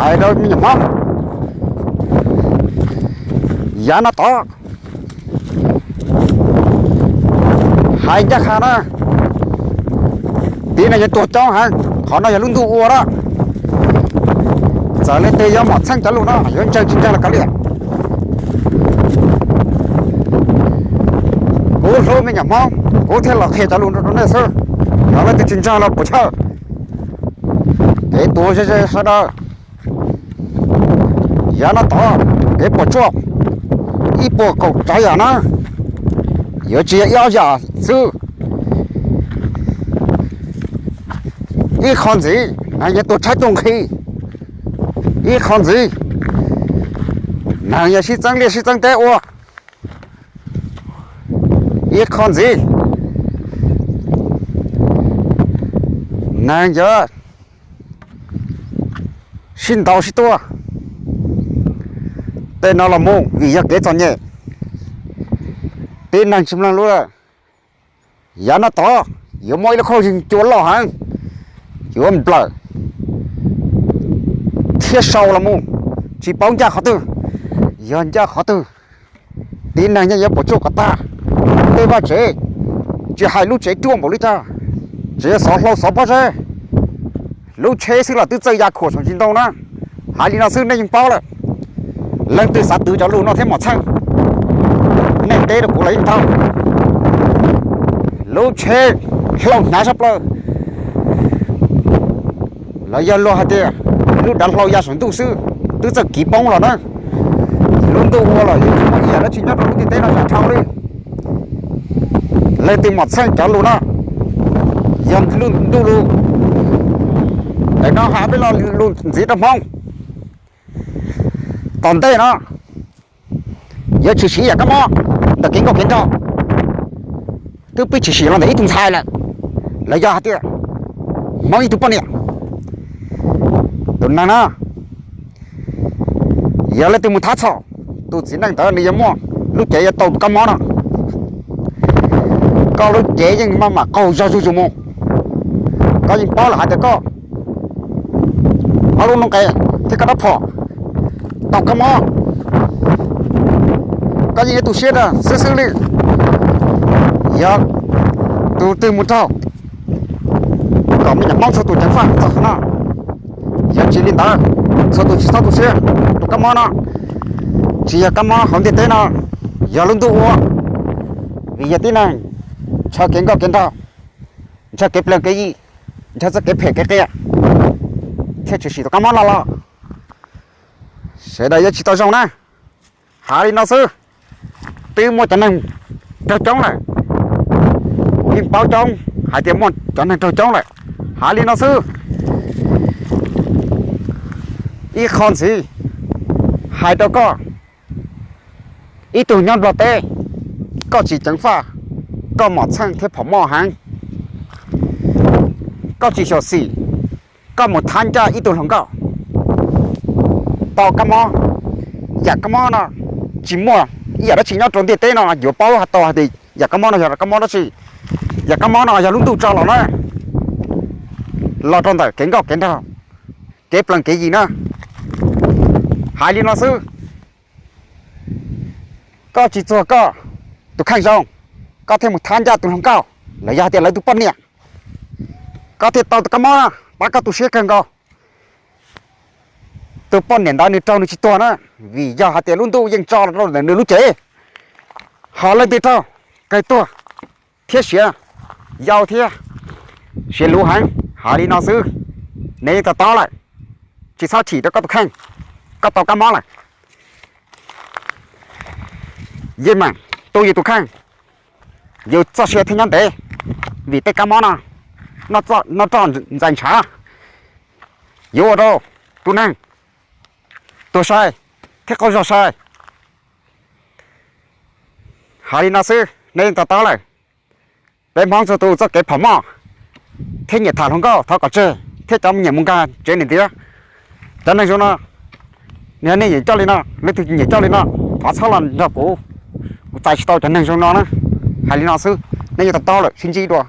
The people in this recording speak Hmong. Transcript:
Hais rau me nyuam Hmoob, yav no tod hais ncaj qha na, tib neeg yuav tuag coob heev, qhov no yog lub ntuj ua na. Txawm leej twg yuav mom txheej cov lus no yuav ntseeg tsis ntseeg los kav liam. Kuv hlub me nyuam Hmoob, kuv thiaj los qhia cov lus no rau nej xwb. Yog leej twg tsis ntseeg los puas chawj. Kev tuag ze ze sawv daws. Yav no tod kev puas tsuaj ib puas kaum tsav yam na, yuav tsis yog ib ob yam xwb. Ib qho ntxiv neeg yuav tuag tshaib tuag nqhis, ib qho ntxiv neeg yuav sib txeeb liaj sib txeeb teb ua, ib qho ntxiv neeg yuav sib ntaus sib tua. Tej no los mus vim yog kev txom nyem, tib neeg tsis mloog lus lawm. Yav no tod yuav muaj ib lub qhov yeej cua loj heev, yuav nplawm thiab sau los mus, tsis paub ncaj qhov twg, yog ncaj qhov twg, tib neeg yeej yuav puas tsuaj kom tag. Tej vaj tsev, tsis hais lub tsev ruaj npaum li cas, tsev xov hlau xov pob zeb, lub tsheb xwb los twb txawj ya khuam saum ntsis ntoo na. Hais li no xwb nej yeej paub lawm. Leej twg xav twv cov lus no thiab mom txheej, nej teb rau kuv los yeej tau. Lub tsheb hlau hnyav sab plaws, los yog luag hais tias lub dav hlau ya saum ntuj xwb twb txawj kiv poob los na. Lub ntuj ua los yeej tsis muaj ib yam dab tsi nyob rau lub ntiaj teb no zam dhau li. Leej twg mom txheej cov lus no yog lub ntuj lus. Ntawm no hais peb lo lus ntxiv rau Hmoob. Tom ntej no yuav tshwm sim yam kab mob ntawm kev nkauj kev nraug, twb pib tshwm sim los ntawm ib tug ntxhais lawm, los yog hais tias Hmoob ib tug poj niam. Tus neeg no yog leej twg mus thab txhom, tus txiv neej ntawd nws yuav muaj lub cev yuav tau tus kab mob no. Koj lub cev yeej maj mam qaug zog zuj zus mus. Koj yeej paub lawm hais tias koj ob lub noob qes thiab koj rab phom tau kab mob, koj yeej yuav tu siab rau xwb xwb li. Yog tus twg mus raug, kom me nyuam Hmoob txhua tus ceev faj txog qhov no. Yog tsis li ntawd, txhua tus tsis txhob tu siab. Tus kab mob no tsis yog kab mob hauv ntiaj teb no, yog lub ntuj ua. Vim yog tib neeg ntshaw kev nkauj kev nraug, ntshaw kev plees kev yi, ntshaw txoj kev phem kev qias, thiaj tshwm sim tus kab mob no los. Sawv daws yuav tsis tau zoo na. Hais li no xwb, twb muaj cov neeg raug coob lawm. Kuv yeej paub coob hais tias muaj cov neeg raug coob lawm. Hais li no xwb, ib qho ntxiv hais rau koj, ib tug nyob Nplog teb, koj tsis ceev faj, koj mom txheej thiab phom moj heev, koj tsis xyuam xim, koj mus thab ncaj ib tug hluas nkauj tau kab mob. Yam kab mob no tsis muaj ib yam dab tsi nyob rau ntiaj teb no yuav paub tau hais tias yam kab mob no yog kab mob dab tsi. Yam kab mob no yog lub ntuj tso los na, los rau ntawm kev nkauj kev nraug, kev plees kev yi na. Hais li no xwb, koj tsis txuag koj tus kheej zoo, koj thiaj mus thab ncaj tus hluas nkauj los yog hais tias lawv tus poj niam, koj thiaj tau tus kab mob no, pab koj tu siab kawg nkaus. Tus poj niam ntawd nws raug nws tsis tuag na, vim yog hais tias lub ntuj yeej tso los rau ntawm nws lub cev. Ho leej twg raug, kawg tuag thiab siav yau thiab siav luv heev. Hais li no xwb, neb yeej to taub lawm, tsis txhob chim rau koj tus kheej, koj tau kab mob lawm. Yeej meem tu yus tus kheej, yus txoj sia thiaj nyob ntev, vim tej kab mob no noj roj ntxais ntshav, yuav ua rau tus neeg tuag sai thiab qaug zog sai. Hais li no xwb, nej yeej to taub lawm. Peb Hmoob txhua tus txoj kev phom moj thiab nyiam tham hluas nkauj thov kom tseg thiab cov me nyuam mus nkag tsev niam ntiav. Cov neeg zoo no, nej nyiam coj li no, leej twg nyiam coj li no, thov txhob los nrog kuv, kuv txais tsis tau cov neeg zoo no na. Hais li no xwb, nej yeej to taub lawm, sib ntsib dua.